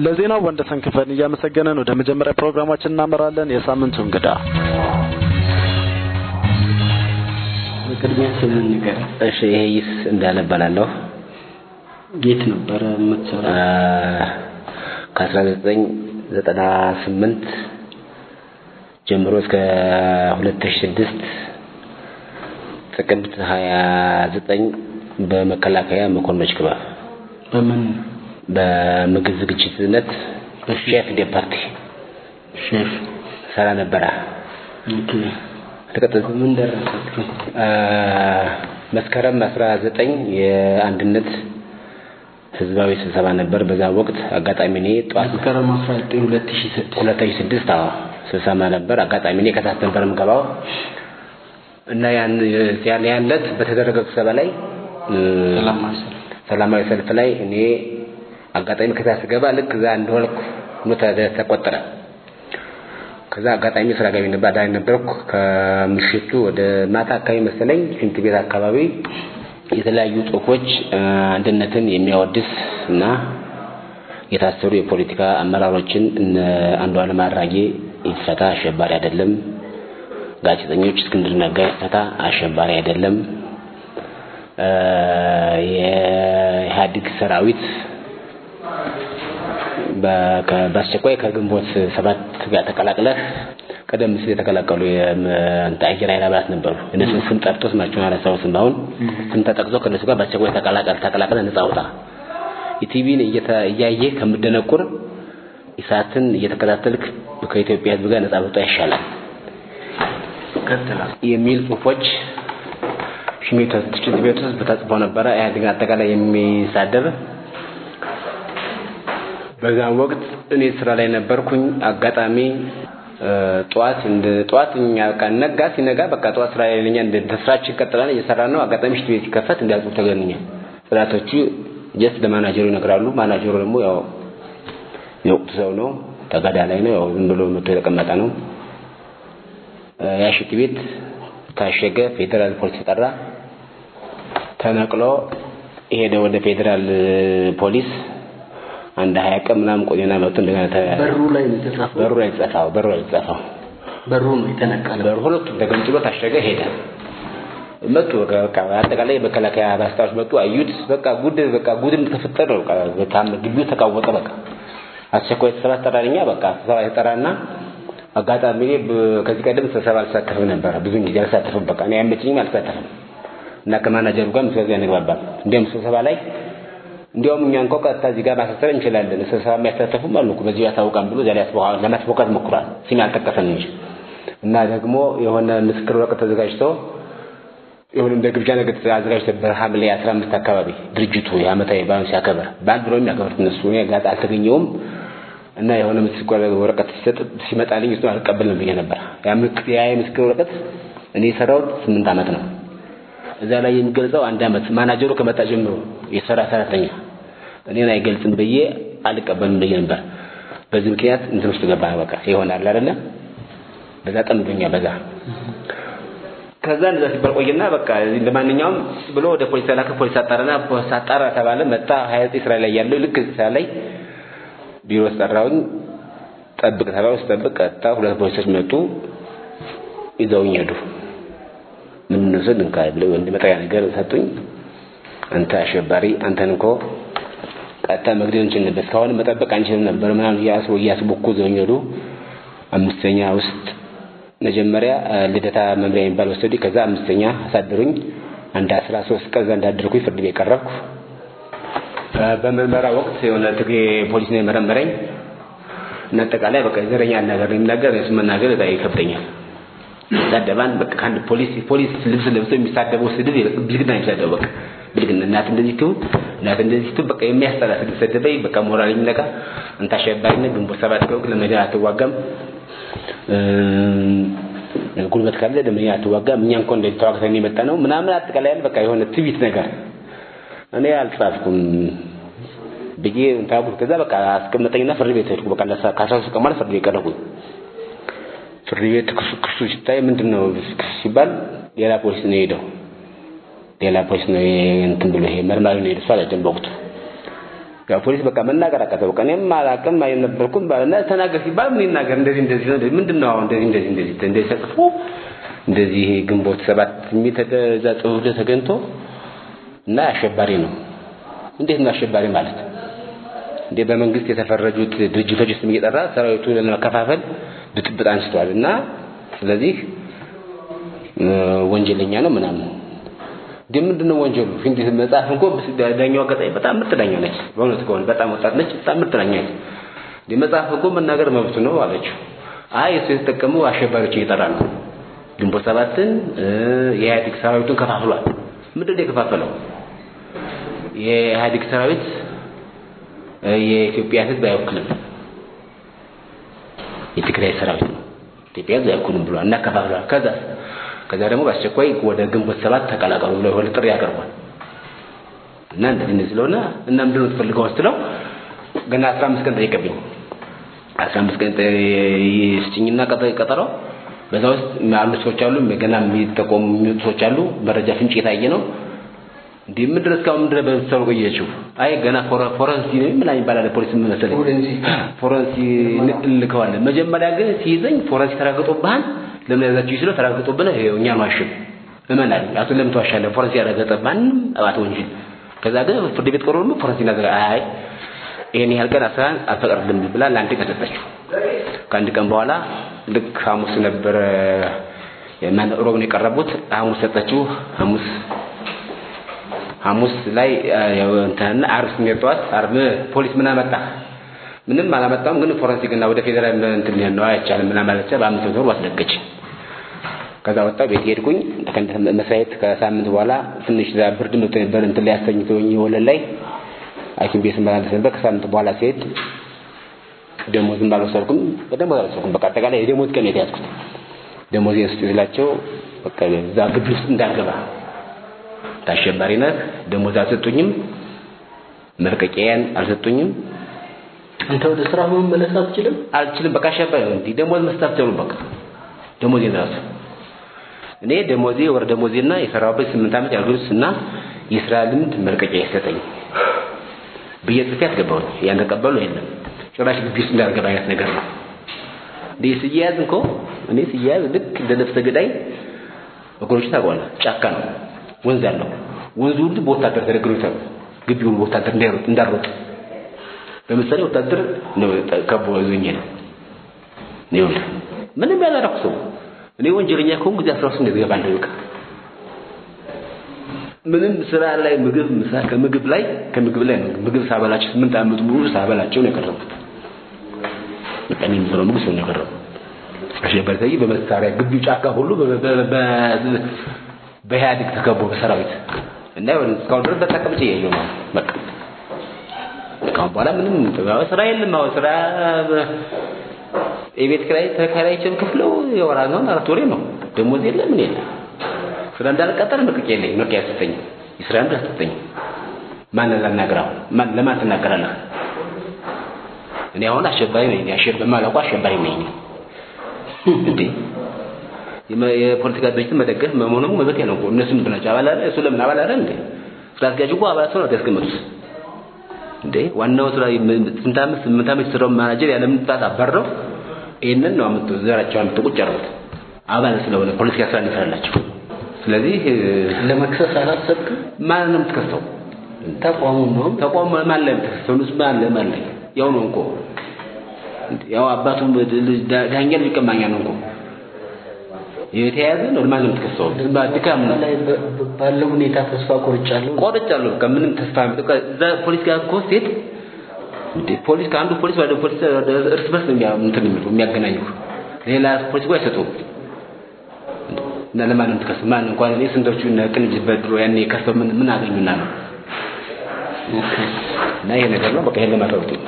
ለዜናው ወንደሰን ክንፈን እያመሰገነን ወደ መጀመሪያ ፕሮግራማችን እናመራለን። የሳምንቱ እንግዳ በቅድሚያ ስምህን ንገረኝ። እሺ፣ ይሄይስ እንዳለ እባላለሁ። የት ነበረ የምትሰራው? ከ1998 ጀምሮ እስከ 2006 ጥቅምት 29 በመከላከያ መኮንኖች ክበብ በምን በምግብ ዝግጅትነት chef de partie ሼፍ ሰራ ነበረ። okay፣ ተቀጥል ምን ደረሰ? መስከረም 19 የአንድነት ህዝባዊ ስብሰባ ነበር። በዛ ወቅት አጋጣሚ እኔ ጠዋት መስከረም 19 2006 2006 አዎ ስብሰባ ነበር። አጋጣሚ እኔ ከሰዓት ነበር የምገባው እና ያን ያን ዕለት በተደረገው ስብሰባ ላይ ሰላማዊ ሰልፍ ላይ እኔ አጋጣሚ ከሰዓት ስገባ ልክ እዛ እንደሆንኩ ሆኖ ተቆጠረ። ከዛ አጋጣሚ ስራ ገቢ ነበር፣ አዳሪ ነበርኩ። ከምሽቱ ወደ ማታ አካባቢ መሰለኝ ሽንት ቤት አካባቢ የተለያዩ ጽሁፎች አንድነትን የሚያወድስ እና የታሰሩ የፖለቲካ አመራሮችን እነ አንዱዓለም አራጌ ይፈታ አሸባሪ አይደለም፣ ጋዜጠኞች እስክንድር ነጋ ይፈታ አሸባሪ አይደለም፣ የኢህአዴግ ሰራዊት በአስቸኳይ ከግንቦት 7 ጋር ተቀላቅለህ ቀደም ሲል የተቀላቀሉ የአየር ኃይል አባላት ነበሩ። እነሱን ስም ጠርቶ ስማቸውን አላስታውስም አሁን ስም ተጠቅሶ ከእነሱ ጋር በአስቸኳይ ተቀላቅለህ ነፃ ውጣ፣ ኢቲቪን እያየህ ከምደነቁር ኢሳትን እየተከታተልክ ከኢትዮጵያ ሕዝብ ጋር ነፃ ብትወጣ ይሻላል የሚል ጽሁፎች ሽንት ቤት ውስጥ ተጽፎ ነበረ። ኢህአዴግን አጠቃላይ የሚሳደብ። በዛን ወቅት እኔ ስራ ላይ ነበርኩኝ። አጋጣሚ ጠዋት እንደ ጠዋት እኛ በቃ ነጋ ሲነጋ በቃ ጠዋት ስራ ላይ ነኝ፣ እንደ ስራችን ቀጥለን እየሰራን ነው። አጋጣሚ ሽንት ቤት ሲከፈት እንዲያጽፉ ተገኘ። ጽዳቶቹ just ለማናጀሩ ይነግራሉ። ማናጀሩ ደግሞ ያው የወቅቱ ሰው ነው፣ ተጋዳላይ ነው፣ ያው ዝም ብሎ መጥቶ የተቀመጠ ነው። ያ ሽንት ቤት ታሸገ። ፌዴራል ፖሊስ ተጠራ። ተነቅሎ ሄደ ወደ ፌዴራል ፖሊስ። አንድ 20 ቀን ምናምን ቆየና መጥቶ እንደገና በሩ ላይ ነው የተጻፈው። በሩ ላይ የተጻፈው በሩ ላይ የተጻፈው በሩ ነው የተነቀለው። በሩ ሁለቱም ተገንጥሎ ታሸገ። ሄደ። መጡ በቃ አጠቃላይ መከላከያ ባስታዎች መጡ፣ አዩት። በቃ ጉድ በቃ ጉድ እንደተፈጠረ ነው። በቃ በጣም ግቢው ተቃወጠ። በቃ አስቸኳይ ስብሰባ ተጠራኛ። በቃ ስብሰባ ተጠራና አጋጣሚ እኔ ከዚህ ቀደም ስብሰባ አልሳተፍም ነበር፣ ብዙን ጊዜ አልሳተፍም። በቃ እኔ አይመቸኝም፣ አልሳተፍም እና ከማናጀሩ ጋር ስለዚህ አንግባባም። እንዲያውም ስብሰባ ላይ እንዲያውም እኛ እንኳን ቀጥታ እዚህ ጋር ማሳሰር እንችላለን፣ ስብሰባ የማይሳተፉም አሉ እኮ በዚሁ ያሳውቃል ብሎ እዚያ ላይ ለማስቦካት ሞክሯል። ስም አልጠቀሰም እንጂ እና ደግሞ የሆነ ምስክር ወረቀት ተዘጋጅቶ የሆነ እንደ ግብዣ ነገር ተዘጋጅቶ በሐምሌ 15 አካባቢ ድርጅቱ የዓመታዊ በዓሉን ሲያከብር በዓል ብሎ የሚያከብሩት እነሱ፣ እኔ ጋር አልተገኘሁም እና የሆነ ምስክር ወረቀት ሲሰጥ ሲመጣልኝ እሱን አልቀበልም ብዬ ነበር። ያ የምስክር ወረቀት እኔ የሰራሁት 8 ዓመት ነው። እዛ ላይ የሚገልጸው አንድ ዓመት ማናጀሩ ከመጣ ጀምሮ የሰራ ሰራተኛ እኔን አይገልጽም ብዬ አልቀበልም ብዬ ነበር። በዚህ ምክንያት እንትን ውስጥ ገባ። በቃ ይሆናል አይደለ? በዛ ጠምዶኛ በዛ ከዛ እንደዛ ሲባል ቆየና በቃ ለማንኛውም ብሎ ወደ ፖሊስ ተላከ። ፖሊስ አጣራና ፖሊስ አጣራ ተባለ። መጣ 29 ስራ ላይ ያለው ልክ ስራ ላይ ቢሮ ጠራውኝ። ጠብቅ ተባለ። ስጠብቅ ቀጥታ ሁለት ፖሊሶች መጡ፣ ይዘውኝ ሄዱ። ምን ነው ስል እንካ ብለው እንደ መጥሪያ ነገር ሰጡኝ። አንተ አሸባሪ፣ አንተን እኮ ቀጥታ መግደል እንችል ነበር፣ እስካሁን መጠበቅ አንችልም ነበር ምናምን እያስቦኩ ይዘውኝ ሄዱ። አምስተኛ ውስጥ መጀመሪያ ልደታ መምሪያ የሚባል ወሰዱኝ። ከዛ አምስተኛ አሳደሩኝ። አንድ 13 ቀን እዛ እንዳደርኩኝ ፍርድ ቤት ቀረብኩ። በምርመራ ወቅት የሆነ ትግሬ ፖሊስ ነው የመረመረኝ እና አጠቃላይ በቃ ዘረኛ ነገር ነው የሚናገር፣ እሱ መናገር በጣም ይከብደኛል። ሳደባን በቃ ከአንድ ፖሊስ ልብስ ለብሶ የሚሳደበው ስድብ ብልግና የሚሳደበው በቃ ብልግና፣ እናት እንደዚህ ትሁን እናት እንደዚህ ትሁን በቃ የሚያስጠላ ስድብ ሰደበኝ። በቃ ሞራል የሚነካ አንተ አሸባሪ ነህ፣ ግንቦት 7 ከሆንክ ለመሄድ አትዋጋም፣ ጉልበት ካለ ለምን አትዋጋም፣ እኛ እንኳን እንደዚህ ተዋግተን የመጣ ነው ምናምን አጠቃላይ በቃ የሆነ ትዕቢት ነገር እኔ አልጻፍኩም ብዬ እንትን አልኩት። ከዛ በቃ አስቀመጠኝና ፍርድ ቤት ሄድኩ። በቃ ከ13 ቀን በኋላ ፍርድ ቤት ቀረብኩኝ። ፍርድ ቤት ክሱ ሲታይ ምንድነው ክሱ ሲባል ሌላ ፖሊስ ነው የሄደው። ሌላ ፖሊስ ነው እንትን ብሎ ይሄ መርማሪ ነው የሄደው፣ እሱ አይደለም በወቅቱ። ፖሊስ በቃ መናገር አቃተው። በቃ እኔም አላውቅም አይነበርኩም ባለና ተናገር ሲባል ምን ይናገር? እንደዚህ እንደዚህ ነው ምንድነው አሁን እንደዚህ እንደዚህ እንደዚህ እንደዚህ ተጽፎ እንደዚህ ግንቦት 7 የሚተደዛ ጽሁፍ ተገኝቶ እና አሸባሪ ነው። እንዴት ነው አሸባሪ ማለት? እንዴ በመንግስት የተፈረጁት ድርጅቶች ስም እየጠራ ሰራዊቱን ለመከፋፈል ብጥብጥ አንስቷልና ስለዚህ ወንጀለኛ ነው ምናምን። ግን ምንድነው ወንጀሉ? እንዴት መጽሐፍ እንኳን ዳኛው አጋጣሚ በጣም ምርጥ ዳኛ ነች። በእውነት ከሆነ በጣም ወጣት ነች፣ በጣም ምርጥ ዳኛ ነች። እንዴ መጽሐፍ እንኳን መናገር መብቱ ነው አለችው። አይ እሱ የተጠቀመው አሸባሪዎች እየጠራ ነው። ግንቦት 7ን የኢህአዴግ ሰራዊቱን ከፋፍሏል። ምንድነው የከፋፈለው? የኢህአዴግ ሰራዊት የኢትዮጵያ ሕዝብ አይወክልም፣ የትግራይ ሰራዊት ነው። ኢትዮጵያ ሕዝብ አይወክልም ብሏል እና ከፋፍሏል። ከዛ ደግሞ በአስቸኳይ ወደ ግንቦት 7 ተቀላቀሉ ብሎ የሆነ ጥሪ ያቀርቧል። እና እንደዚህ ስለሆነ እና ምንድነው የምትፈልገው ስትለው ገና 15 ቀን ጠየቀብኝ። 15 ቀን ስጭኝና ቀጠሮ በዛ ውስጥ ያሉ ሰዎች አሉ፣ ገና የሚጠቆሙ ሰዎች አሉ። መረጃ ፍንጭ የታየ ነው። እንዴ ምንድነው እስካሁን ምንድነው በተሰሩ ቆየችው? አይ ገና forensic ነው ምናምን ይባላል ፖሊስ ምን መሰለኝ forensic እንልከዋለን። መጀመሪያ ግን ሲይዘኝ forensic ተረጋግጦብሃል ለምን ያዛችሁ ይስለው ተረጋግጦብን ይኸው እኛ ነው እመን አለኝ። አቶ ለምን ተዋሻለህ? forensic ያረጋገጠ ማንም አባት ወንጀል። ከዛ ግን ፍርድ ቤት ቀርቦ ደግሞ forensic ነገር አይ ይሄን ያህል ቀን አስራን አልፈቀድልም ብላ ለአንድ ቀን ሰጠችው። ከአንድ ቀን በኋላ ልክ ሐሙስ ነበረ የማን ሮብ ነው የቀረቡት። ሐሙስ ሰጠችው። ሐሙስ ላይ ያው እንትና ዓርብ ስንጠዋት ዓርብ ፖሊስ ምን አመጣ? ምንም አላመጣም። ግን forensic እና ወደ ፌደራል እንትን ነው አይቻልም ምናምን አለች። በ500 ብር አስለቀች። ከዛ ወጣሁ ቤት ሄድኩኝ። መስሪያ ቤት ከሳምንት በኋላ ትንሽ ብርድ መጥቶ ነበር እንትን ላይ አስተኝተውኝ ወለል ላይ ሐኪም ቤት ስመላለስ ነበር። ከሳምንት በኋላ ሲሄድ ደሞዝም አልወሰድኩም፣ በደሞዝ አልወሰድኩም። በቃ አጠቃላይ የደሞዝ ቀን ነው የተያዝኩት። ደሞዜን ስጡ ስላቸው በቃ እዛ ግቢ ውስጥ እንዳልገባ ታሸባሪ ነህ፣ ደሞዝ አልሰጡኝም፣ መልቀቂያን አልሰጡኝም። አንተ ወደ ስራ መመለስ አትችልም? አልችልም። በቃ አሸባሪ ነው እንዴ ደሞዝ መስጠት አልቻሉም። በቃ ደሞዜን ራሱ እኔ ደሞዜ ወር ደሞዜና የሰራሁበት 8 ዓመት ያልኩትና የስራ ልምድ መልቀቂያ ይሰጠኝ ብዬ ጽፌ አስገባሁኝ። ያን ተቀበሉ የለም ጭራሽ ግቢ ውስጥ እንዳልገባ አይነት ነገር ነው። እንዴ ስያዝ እንኮ እኔ ስያዝ ልክ እንደ ነፍሰ ገዳይ ወገኖች ታውቀዋለህ፣ ጫካ ነው፣ ወንዝ አለው። ወንዙ ሁሉ በወታደር ተደግኖ ይታያል። ግቢው ሁሉ በወታደር እንዳይሮጥ ለምሳሌ ወታደር ነው ከቦ ይዞኝ ሄደ። ይኸውልህ ምንም ያላደረኩ ሰው እኔ ወንጀለኛ ከሆንኩ ጊዜ 13 እንደዚህ እገባለሁ። በቃ ምንም ስራ ላይ ምግብ ምሳ ከምግብ ላይ ምግብ ሳበላቸው 8 ዓመት ሙሉ ሳበላቸው ነው የቀረብኩት። በቃ እኔ የምበላው ምግብ ሰው ነው የቀረበው። አሸባሪ በመሳሪያ ግቢው ጫካ ሁሉ በኢህአዴግ ተከቦ በሰራዊት እና ይኸውልህ እስካሁን ድረስ በተቀምጬ እያየሁ ነው። በቃ ከአሁን በኋላ ምንም ስራ የለም። አሁን ስራ የቤት ኪራይ ተከራይቼ ክፍለው የወራ ነው 4 ወሬ ነው ደሞዝ የለም ምን የለም። ስራ እንዳልቀጠር መልቀቂያ የለኝም። መልቀቂያ አልሰጠኝም። የስራ ልምድ አልሰጠኝም። ማንን ላናግር? አሁን ማን ለማን ትናገራለህ? እኔ አሁን አሸባሪ ነኝ። በማላውቀው አሸባሪ ነኝ እንዴ? የፖለቲካ ድርጅት መደገፍ መሆኑ መብቴ ነው እኮ። እነሱ ምንድን ናቸው? አባል አይደል? እሱ ለምን አባል አይደል እንዴ? ስራ አስኪያጅ እኮ አባል ሰው ነው ያስቀመጡት እንዴ። ዋናው ስራ ስንት ዓመት 8 ዓመት የሰራው ማናጀር ያለምንም ጥፋት አባረው ይሄንን ነው አመጡ ዘራቸው አመጡ ቁጭ አደረጉት አባል ስለሆነ ፖለቲካ ስራ እንሰራላቸው። ስለዚህ ለመክሰስ አላሰብክም? ማን ነው የምትከሰው? ተቋሙ ነው። ተቋሙ ማን ላይ የምትከሰው? እሱ ማን ላይ ማን ላይ? ያው ነው እኮ ያው አባቱ ዳኛ ልጅ ቀማኛ ነው እኮ የተያዘ ነው። ማን ነው የምትከሰው? ድካም ነው። ላይ ባለው ሁኔታ ተስፋ ቆርጫለሁ ቆርጫለሁ። በቃ ምንም ተስፋ በቃ እዛ ፖሊስ ጋር እኮ ስትሄድ እንዴ ፖሊስ ከአንዱ ፖሊስ ወደ ፖሊስ እርስ በርስ ነው እንትን የሚያገናኙ ሌላ ፖሊስ ጋር አይሰጡም። እና ለማን ነው የምትከሰው? ማን እንኳን እኔ ስንቶቹ እነ ቅንጅት በድሮ ያኔ ከሰው ምን አገኙና ነው? እና ይሄ ነገር ነው በቃ ይሄን ለማድረግ ነው።